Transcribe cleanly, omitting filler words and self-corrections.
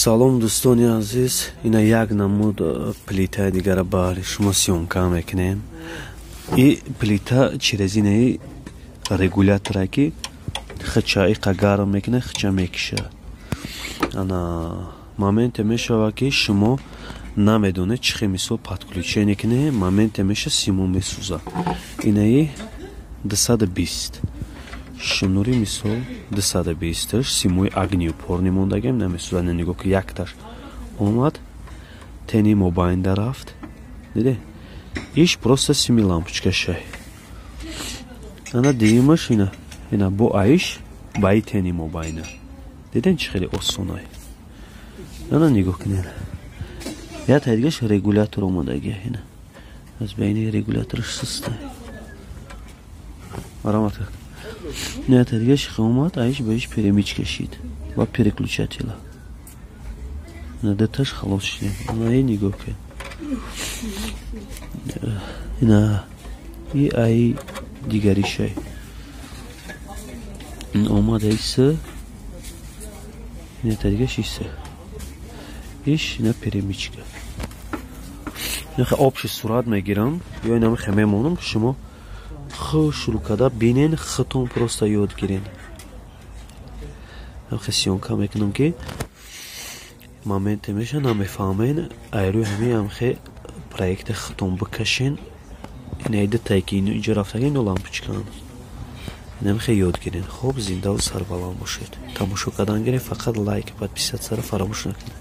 Салом, дӯстони азиз. Ина як намуд плитаи дигара баҳри шумо съёмка мекунем. И плита через инаи регулятора, ки хича иқа гарм мекунад, хича мекиша. Ана моменте мешава, ки шумо намедонед чӣ хел, мисол, подключение кунед. Моменте меша, симо месӯза. Инаи 220 шнури, мисол, 220-аш симои огнеупорный мондагем, намесӯзад. Нигоҳ ки, якташ омад, тени мобайнда рафт, диде? Иш просто сими лампочкашай. Ана дуюмаш ина бо аиш ба и тени мобайна. Диден, чӣ хеле осонай? Ана нигоҳ кунед, як дигаш регулятор омадаги. Ина аз байни регулятораш систай, марамат. Нет, дигаш омад, аиш ба иш перемычка шид ва переключателя. Ина даташ халос шидем. Ана и нигоҳ кун, ина и ай дигаришай омад, айса ина дигаш иса иш, ина перемычка. Ина общий сурат мегирам ё ина мехе мемонам, шумо шурӯъ карда бинен, худтон просто ёд гирен. Хе съёмка мекунам, ки моменте меша, намефаҳмен, айрӯи ҳамин амхе проекти худтон бикашен. Инаи дутае ки инҷо рафтаги, ино лампочкаан. Инамихе ёд гирен. Хоб, зиндаву сарбаланд бошед, тамошо кардан гирен, фақат лайк, подписатьсяро фаромӯш накунед.